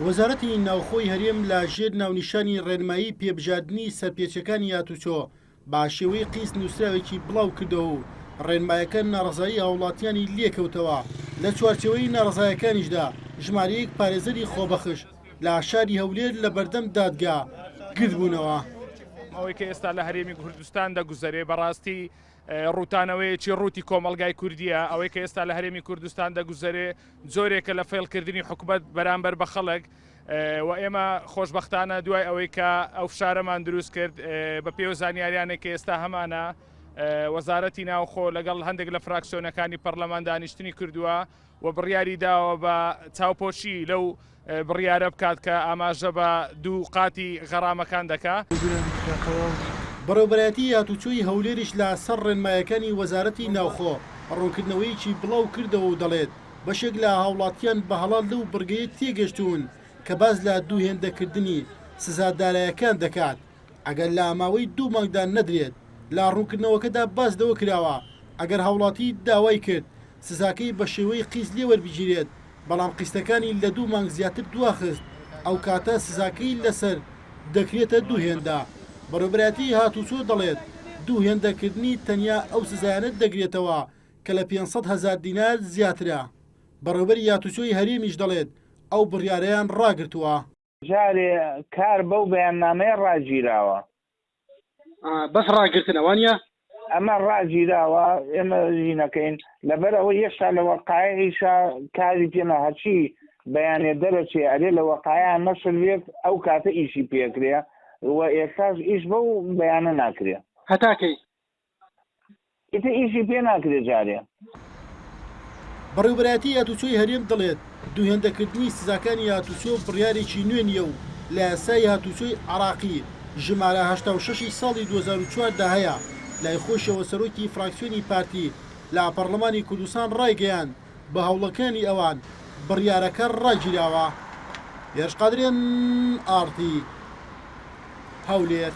وەزارەتی ناوخۆی هەرێم لە ژێر ناونیشانی ڕێنمایی پێبژاردنی سەرپێچیەکانی هاتوچۆ بە شێوەی قیست نووسراوێکی بڵاو کردەوە و ڕێنمایەکە ناڕەزایی هاوڵاتیانی لێکەوتەوە، لە چوارچێوەی ناڕەزایەکانیشدا ژمارەیەک پارێزەری خۆبەخش لە شاری هەولێر لە بەردەم دادگا گردبوونەوە. ئەوەی کە ئێستا لە هەرێمی کوردستان دەگوزەرێ بەڕاستی ڕووتانەوەیەکی ڕووتی کۆمەڵگای کوردیە، ئەوەی کە ئێستا لە هەرێمی کوردستان دەگوزەرێ جۆرێکە لە فێڵکردنی حکومەت بەرامبەر بە خەڵک و ئێمە خۆشبەختانە دوای ئەوەی کە ئەو فشارەمان دروست کرد بە پێ و زانیاریانێک کە ئێستا هەمانە وەزارەتی ناوخۆ لەگەڵ هەندێک لە فراکسیۆنەکانی پەرلەمان دانیشتنی کردووە و بڕیاری داوە بە چاوپۆشی لەو بڕیارە بکات کە ئاماژە بە دوو قاتی غەرامەکان دەکا. بەڕێوەبەرایەتیی هاتوچۆی هەولێریش لە سەر ڕێنمایەکانی وەزارەتی ناوخۆ ڕوونکردنەوەیەکی بڵاو کردەوە و دەڵێت، بەشێک لە هاوڵاتیان بە هەڵە لەو بڕگەیە تێگەشتوون کە باس لە دوو هێندەکردنی سزا دارایەکان دەکات ئەگەر لە ماوەی دوو مانگدا نەدرێت، لە ڕوونکردنەوەکەدا باس لەوە کراوە، ئەگەر هاوڵاتی داوای کرد سزاکەی بە شێوەی قیست لێ وەربگیرێت، بەڵام قیستەکانی لە دوو مانگ زیاتر دواخست، ئەوکاتە سزاکەی لەسەر دەکرێتە دوو هێندە. بەڕێوەبەرایەتیی هاتوچۆ دەڵێت، دوو هێندەکردنی تەنیا ئەو سزایانە دەگرێتەوە کە لە 500 هەزار دینار زیاترە. بەڕێوەبەری هاتوچۆی هەرێمیش دەڵێت، ئەو بڕیارەیان ڕاگرتووە. جارێ کار بەو بەیاننامەیە ڕاگیراوە. بەس ڕاگرتنە وانیە؟ ئەمە ڕاگیراوە ئێمە ژینەکەین لەبەر ئەوەی هێشتا لە وەقایعیشا کاری پێ نا هەرچی بەیانێ دەرەچێ ئەرێ لە وەقایع نەشر بێت ئەو کاتە ئیشی پێکرێ و ئێستاش ئیش بەو بەیانە ناکرێ. هەتا کەی؟ ئیتر ئیشی پێ ناکرێ جارێ. بەڕێوەبەرایەتی هاتوچۆی هەرێم دەڵێت، دووهێندەکردنی سزاکانی هاتوچۆ بڕیارێکی نوێ نییە و لە یاسای هاتوچۆی عێراقی ژمارە 86 ی ساڵی 2004 دا هەیە، لای خۆیشەوە سەرۆکی فراکسیۆنی پارتی لە پەڕلەمانی کوردستان ڕایگەیاند، بە هەوڵەکانی ئەوان بڕیارەکە ڕاگیراوە. هێرش قادر، ئێن ئاڕ تی، هەولێر.